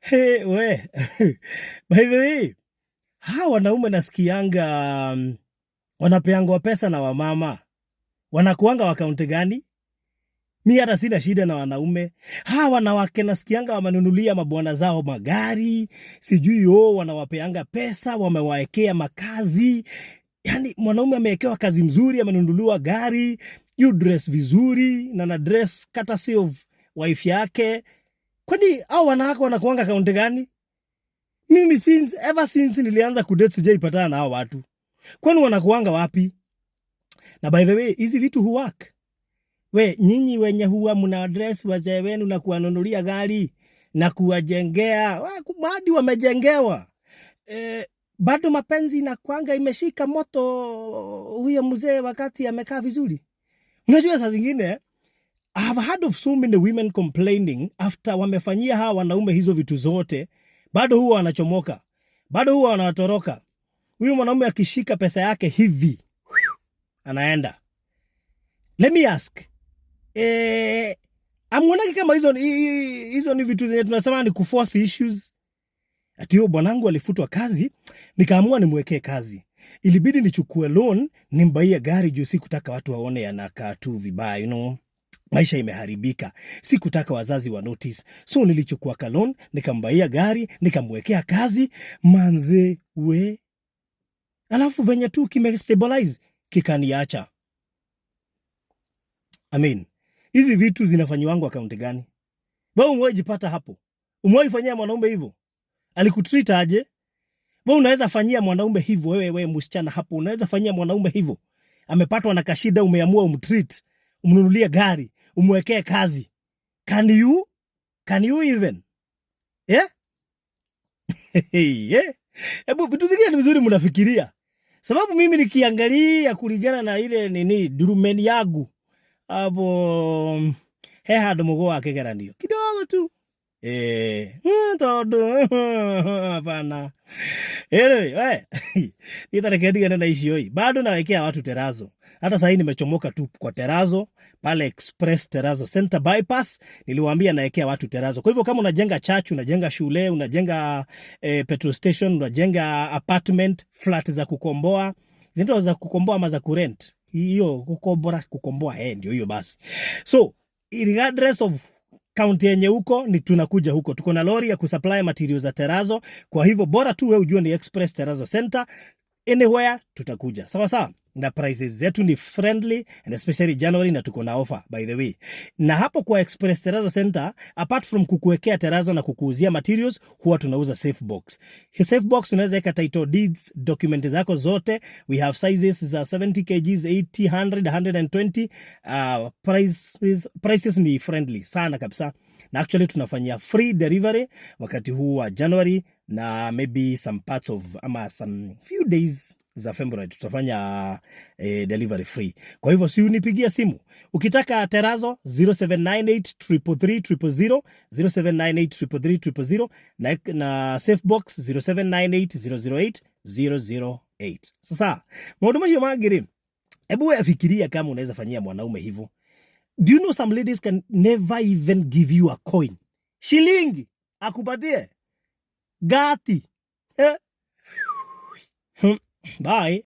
Hey, we. By the way, hawa wanaume nasikianga wanapeangwa pesa na wamama. Wanakuanga wa kaunti gani? Mi hata sina shida na wanaume. Hawa wanawake nasikianga wamenunulia mabwana zao magari, sijui o wanawapeanga pesa, wamewaekea makazi. Yaani mwanaume amewekewa kazi mzuri, amenunuliwa gari, you dress vizuri na na dress courtesy of wife yake. Kwani hao wanawake wanakuanga kaunti gani? Mimi ever since nilianza kudate sijaipatana na hao watu. Kwani wanakuanga wapi? Na by the way, hizi vitu huwork. We, nyinyi wenye huwa mna address wazee wenu na kuwanunulia gari na kuwajengea, hadi wamejengewa. E, bado mapenzi inakwanga imeshika moto huyo mzee wakati amekaa vizuri. Unajua saa zingine I have heard of so many women complaining after wamefanyia hawa wanaume hizo vitu zote, bado huwa wanachomoka, bado huwa wanatoroka. Huyu mwanaume akishika pesa yake hivi anaenda. Let me ask, amuonake kama hizo ni vitu zenye tunasema ni kuforce issues? Ati huyo bwanangu alifutwa kazi, nikaamua nimwekee kazi. Ilibidi nichukue loan nimbaie gari juu sikutaka watu waone yanakaa tu vibaya. Maisha imeharibika, sikutaka wazazi wa notice, so nilichukua ka loan nikambaia gari nikamwekea kazi manze we, alafu venye tu kime stabilize kikaniacha. I mean, hizi vitu zinafanyiwangwa akaunti gani? Wewe umewahi jipata hapo? Umewahi fanyia mwanaume hivyo? Alikutreat aje? Wewe unaweza fanyia mwanaume hivyo? Wewe msichana hapo unaweza fanyia mwanaume hivyo? Amepatwa na kashida, umeamua umtreat, umnunulie gari, umwekee kazi. Can you? Can you even? Yeah? Yeah. Hebu vitu zingine ni vizuri mnafikiria. Sababu mimi nikiangalia kulingana na ile nini durumeni yangu hapo he handu mũgũ wa kĩgeranio kidogo tu tondu hapana. Anyway, we nitareke ndigane na icio ii, bado nawekea watu terrazzo. Hata sahii nimechomoka tu kwa terrazzo pale Express Terrazzo Center Bypass, niliwaambia naekea watu terrazzo. Kwa hivyo kama unajenga church, unajenga shule, unajenga petrol station, unajenga apartment, flat za kukomboa, zinaitwa za kukomboa ama za kurent, hiyo kukombora, kukomboa, ndio hiyo basi. So regardless of kaunti yenye huko ni tunakuja huko, tuko na lori ya kusupply materials za terrazzo. Kwa hivyo bora tu wewe ujue ni Express Terrazzo Center, anywhere tutakuja, sawa sawa, na prices zetu ni friendly and especially January, na tuko na offer by the way. Na hapo kwa Express Terrazzo Center, apart from kukuwekea terrazzo na kukuuzia materials, huwa tunauza safe box. Hii safe box unaweza weka title deeds, document zako zote. We have sizes za 70 kgs, 80, 100, 120. Prices ni friendly sana kabisa, na actually tunafanyia free delivery wakati huu wa January na maybe some parts of ama some few days za February tutafanya delivery free. Kwa hivyo si unipigia simu ukitaka terrazzo 0798 333 000, 0798 333 000 na safe box 0798 008 008. Sasa maundu macio mangĩ, hebu wewe fikiria kama unaweza fanyia mwanaume hivyo. Do you know some ladies can never even give you a coin? Shilingi akupatie gati, eh? Bye.